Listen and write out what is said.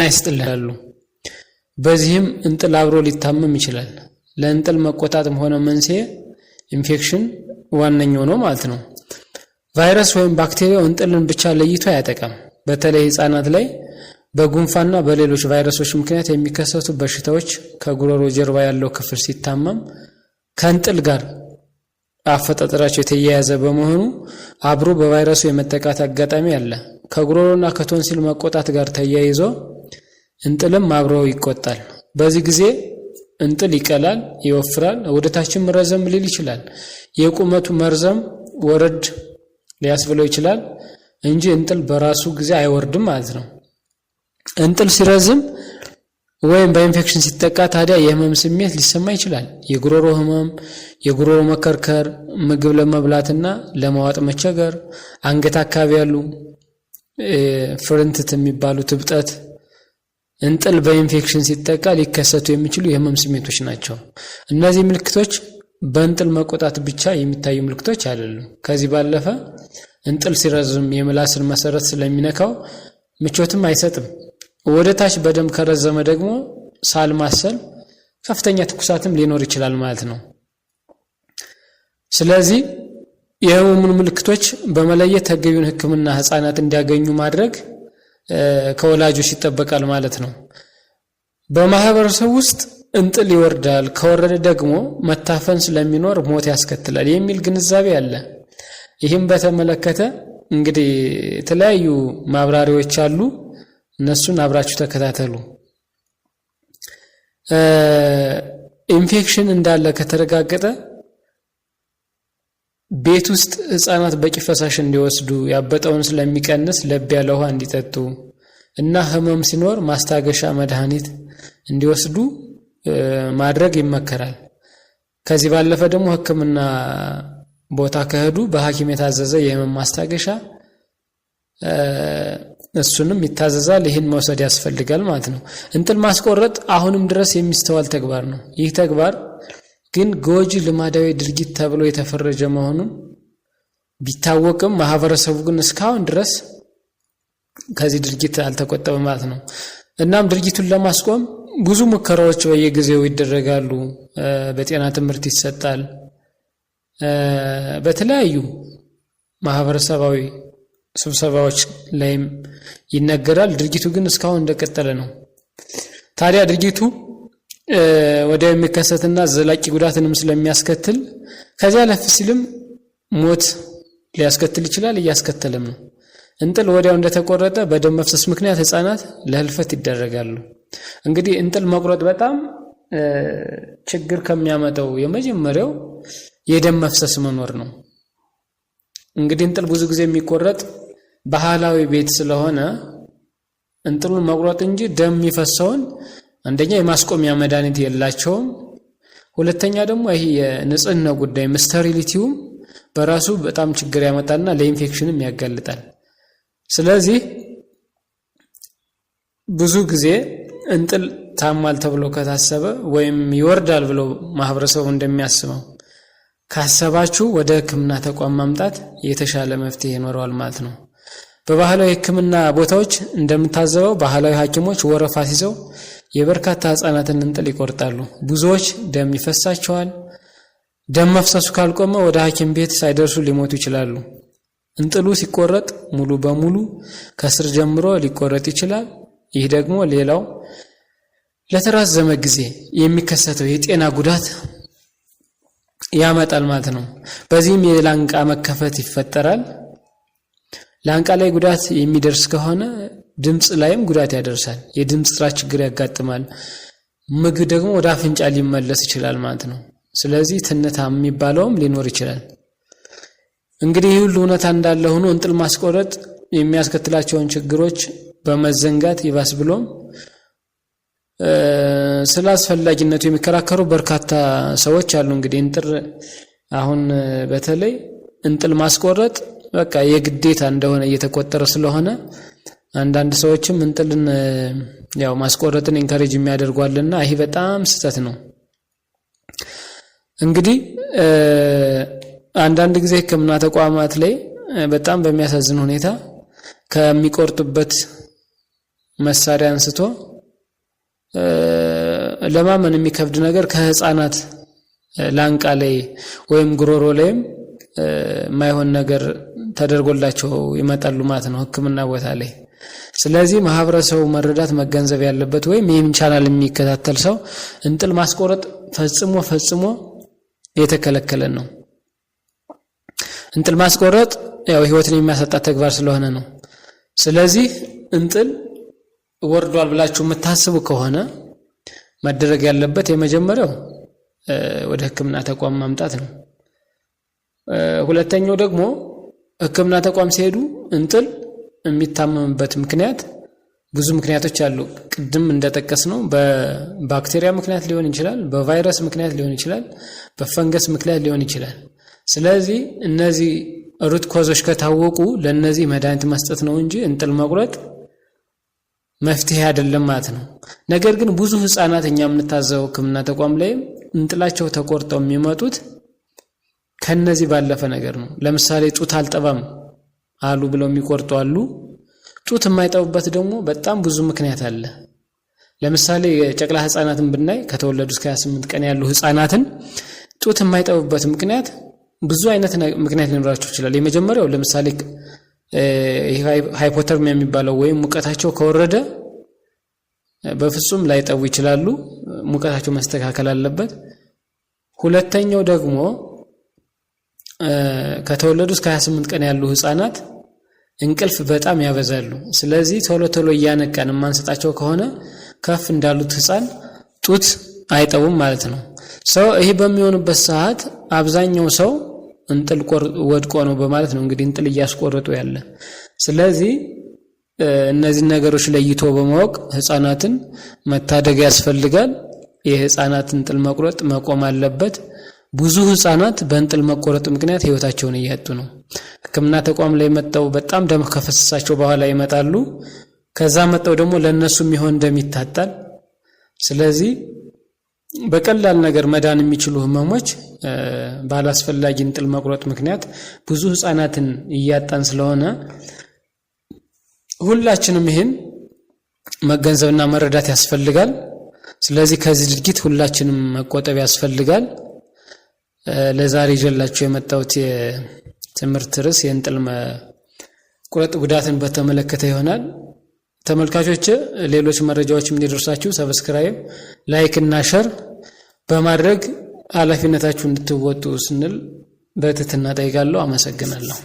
ይስጥልናሉ። በዚህም እንጥል አብሮ ሊታመም ይችላል። ለእንጥል መቆጣትም ሆነ መንስኤ ኢንፌክሽን ዋነኛው ነው ማለት ነው። ቫይረስ ወይም ባክቴሪያው እንጥልን ብቻ ለይቶ አያጠቃም። በተለይ ህፃናት ላይ በጉንፋንና በሌሎች ቫይረሶች ምክንያት የሚከሰቱ በሽታዎች ከጉሮሮ ጀርባ ያለው ክፍል ሲታመም ከእንጥል ጋር አፈጣጠራቸው የተያያዘ በመሆኑ አብሮ በቫይረሱ የመጠቃት አጋጣሚ አለ። ከጉሮሮና ከቶንሲል መቆጣት ጋር ተያይዞ እንጥልም አብሮ ይቆጣል። በዚህ ጊዜ እንጥል ይቀላል፣ ይወፍራል፣ ወደታችም ረዘም ሊል ይችላል። የቁመቱ መርዘም ወረድ ሊያስብለው ይችላል እንጂ እንጥል በራሱ ጊዜ አይወርድም ማለት ነው። እንጥል ሲረዝም ወይም በኢንፌክሽን ሲጠቃ ታዲያ የህመም ስሜት ሊሰማ ይችላል። የጉሮሮ ህመም፣ የጉሮሮ መከርከር፣ ምግብ ለመብላትና ለመዋጥ መቸገር፣ አንገት አካባቢ ያሉ ፍርንትት የሚባሉት እብጠት እንጥል በኢንፌክሽን ሲጠቃ ሊከሰቱ የሚችሉ የህመም ስሜቶች ናቸው። እነዚህ ምልክቶች በእንጥል መቆጣት ብቻ የሚታዩ ምልክቶች አይደሉም። ከዚህ ባለፈ እንጥል ሲረዝም የምላስን መሰረት ስለሚነካው ምቾትም አይሰጥም። ወደ ታች በደንብ ከረዘመ ደግሞ ሳል ማሰል፣ ከፍተኛ ትኩሳትም ሊኖር ይችላል ማለት ነው። ስለዚህ የህመሙን ምልክቶች በመለየት ተገቢውን ሕክምና ህፃናት እንዲያገኙ ማድረግ ከወላጆች ይጠበቃል ማለት ነው። በማህበረሰብ ውስጥ እንጥል ይወርዳል፣ ከወረደ ደግሞ መታፈን ስለሚኖር ሞት ያስከትላል የሚል ግንዛቤ አለ። ይህም በተመለከተ እንግዲህ የተለያዩ ማብራሪያዎች አሉ። እነሱን አብራችሁ ተከታተሉ። ኢንፌክሽን እንዳለ ከተረጋገጠ ቤት ውስጥ ህፃናት በቂ ፈሳሽ እንዲወስዱ፣ ያበጠውን ስለሚቀንስ ለብ ያለ ውሃ እንዲጠጡ እና ህመም ሲኖር ማስታገሻ መድኃኒት እንዲወስዱ ማድረግ ይመከራል። ከዚህ ባለፈ ደግሞ ሕክምና ቦታ ከሄዱ በሐኪም የታዘዘ የህመም ማስታገሻ እሱንም ይታዘዛል። ይህን መውሰድ ያስፈልጋል ማለት ነው። እንጥል ማስቆረጥ አሁንም ድረስ የሚስተዋል ተግባር ነው። ይህ ተግባር ግን ጎጂ ልማዳዊ ድርጊት ተብሎ የተፈረጀ መሆኑን ቢታወቅም ማህበረሰቡ ግን እስካሁን ድረስ ከዚህ ድርጊት አልተቆጠበም ማለት ነው። እናም ድርጊቱን ለማስቆም ብዙ ሙከራዎች በየጊዜው ይደረጋሉ። በጤና ትምህርት ይሰጣል። በተለያዩ ማህበረሰባዊ ስብሰባዎች ላይም ይነገራል። ድርጊቱ ግን እስካሁን እንደቀጠለ ነው። ታዲያ ድርጊቱ ወዲያው የሚከሰትና ዘላቂ ጉዳትንም ስለሚያስከትል ከዚያ አለፍ ሲልም ሞት ሊያስከትል ይችላል፣ እያስከተለም ነው። እንጥል ወዲያው እንደተቆረጠ በደም መፍሰስ ምክንያት ህፃናት ለህልፈት ይደረጋሉ። እንግዲህ እንጥል መቁረጥ በጣም ችግር ከሚያመጣው የመጀመሪያው የደም መፍሰስ መኖር ነው። እንግዲህ እንጥል ብዙ ጊዜ የሚቆረጥ ባህላዊ ቤት ስለሆነ እንጥሉን መቁረጥ እንጂ ደም የሚፈሰውን አንደኛ የማስቆሚያ መድኃኒት የላቸውም። ሁለተኛ ደግሞ ይሄ የንጽህና ጉዳይ sterility ውም በራሱ በጣም ችግር ያመጣልና ለኢንፌክሽንም ያጋልጣል። ስለዚህ ብዙ ጊዜ እንጥል ታሟል ተብሎ ከታሰበ ወይም ይወርዳል ብሎ ማህበረሰቡ እንደሚያስበው ካሰባችሁ ወደ ሕክምና ተቋም ማምጣት የተሻለ መፍትሄ ይኖረዋል ማለት ነው። በባህላዊ ሕክምና ቦታዎች እንደምታዘበው ባህላዊ ሐኪሞች ወረፋ ሲይዘው የበርካታ ህፃናትን እንጥል ይቆርጣሉ። ብዙዎች ደም ይፈሳቸዋል። ደም መፍሰሱ ካልቆመ ወደ ሐኪም ቤት ሳይደርሱ ሊሞቱ ይችላሉ። እንጥሉ ሲቆረጥ ሙሉ በሙሉ ከስር ጀምሮ ሊቆረጥ ይችላል። ይህ ደግሞ ሌላው ለተራዘመ ጊዜ የሚከሰተው የጤና ጉዳት ያመጣል ማለት ነው። በዚህም የላንቃ መከፈት ይፈጠራል። ላንቃ ላይ ጉዳት የሚደርስ ከሆነ ድምፅ ላይም ጉዳት ያደርሳል። የድምፅ ጥራት ችግር ያጋጥማል። ምግብ ደግሞ ወደ አፍንጫ ሊመለስ ይችላል ማለት ነው። ስለዚህ ትንታ የሚባለውም ሊኖር ይችላል። እንግዲህ ይህ ሁሉ እውነታ እንዳለ ሆኖ እንጥል ማስቆረጥ የሚያስከትላቸውን ችግሮች በመዘንጋት ይባስ ብሎም ስለ አስፈላጊነቱ የሚከራከሩ በርካታ ሰዎች አሉ። እንግዲህ እንጥል አሁን በተለይ እንጥል ማስቆረጥ በቃ የግዴታ እንደሆነ እየተቆጠረ ስለሆነ አንዳንድ ሰዎችም እንጥልን ያው ማስቆረጥን encourage የሚያደርጓልና ይሄ በጣም ስህተት ነው። እንግዲህ አንዳንድ ጊዜ ሕክምና ተቋማት ላይ በጣም በሚያሳዝን ሁኔታ ከሚቆርጡበት መሳሪያ አንስቶ ለማመን የሚከብድ ነገር ከህፃናት ላንቃ ላይ ወይም ጉሮሮ ላይም የማይሆን ነገር ተደርጎላቸው ይመጣሉ ማለት ነው ሕክምና ቦታ ላይ። ስለዚህ ማህበረሰቡ መረዳት መገንዘብ ያለበት ወይም ይህን ቻናል የሚከታተል ሰው እንጥል ማስቆረጥ ፈጽሞ ፈጽሞ የተከለከለ ነው። እንጥል ማስቆረጥ ያው ህይወትን የሚያሳጣ ተግባር ስለሆነ ነው። ስለዚህ እንጥል ወርዷል ብላችሁ የምታስቡ ከሆነ መደረግ ያለበት የመጀመሪያው ወደ ሕክምና ተቋም ማምጣት ነው። ሁለተኛው ደግሞ ሕክምና ተቋም ሲሄዱ እንጥል የሚታመምበት ምክንያት ብዙ ምክንያቶች አሉ። ቅድም እንደጠቀስነው በባክቴሪያ ምክንያት ሊሆን ይችላል፣ በቫይረስ ምክንያት ሊሆን ይችላል፣ በፈንገስ ምክንያት ሊሆን ይችላል። ስለዚህ እነዚህ root cause ኦች ከታወቁ ለእነዚህ መድኃኒት መስጠት ነው እንጂ እንጥል መቁረጥ መፍትሄ አይደለም ማለት ነው። ነገር ግን ብዙ ህፃናት እኛ የምንታዘበው ሕክምና ተቋም ላይም እንጥላቸው ተቆርጠው የሚመጡት ከነዚህ ባለፈ ነገር ነው። ለምሳሌ ጡት አልጠባም አሉ ብለው የሚቆርጡ አሉ። ጡት የማይጠቡበት ደግሞ በጣም ብዙ ምክንያት አለ። ለምሳሌ የጨቅላ ህፃናትን ብናይ ከተወለዱ እስከ 28 ቀን ያሉ ህፃናትን ጡት የማይጠቡበት ምክንያት ብዙ አይነት ምክንያት ሊኖራቸው ይችላል። የመጀመሪያው ለምሳሌ hypothermia የሚባለው ወይም ሙቀታቸው ከወረደ በፍጹም ላይጠቡ ይችላሉ። ሙቀታቸው መስተካከል አለበት። ሁለተኛው ደግሞ ከተወለዱ እስከ 28 ቀን ያሉ ህፃናት እንቅልፍ በጣም ያበዛሉ። ስለዚህ ቶሎ ቶሎ እያነቃን የማንሰጣቸው ከሆነ ከፍ እንዳሉት ህፃን ጡት አይጠቡም ማለት ነው። ሰው ይሄ በሚሆንበት ሰዓት አብዛኛው ሰው እንጥል ወድቆ ነው በማለት ነው እንግዲህ እንጥል እያስቆረጡ ያለ። ስለዚህ እነዚህን ነገሮች ለይቶ በማወቅ ህፃናትን መታደግ ያስፈልጋል። የህፃናት እንጥል መቁረጥ መቆም አለበት። ብዙ ህፃናት በእንጥል መቆረጥ ምክንያት ህይወታቸውን እያጡ ነው። ሕክምና ተቋም ላይ መጠው በጣም ደም ከፈሰሳቸው በኋላ ይመጣሉ። ከዛ መጠው ደግሞ ለእነሱ የሚሆን ደም ይታጣል። ስለዚህ በቀላል ነገር መዳን የሚችሉ ህመሞች ባላስፈላጊ እንጥል መቁረጥ ምክንያት ብዙ ህፃናትን እያጣን ስለሆነ ሁላችንም ይህን መገንዘብና መረዳት ያስፈልጋል። ስለዚህ ከዚህ ድርጊት ሁላችንም መቆጠብ ያስፈልጋል። ለዛሬ ይዤላችሁ የመጣሁት የትምህርት ርዕስ የእንጥል መቁረጥ ጉዳትን በተመለከተ ይሆናል። ተመልካቾች ሌሎች መረጃዎችም እንዲደርሳችሁ subscribe፣ like እና share በማድረግ ኃላፊነታችሁ እንድትወጡ ስንል በትህትና ጠይቃለሁ። አመሰግናለሁ።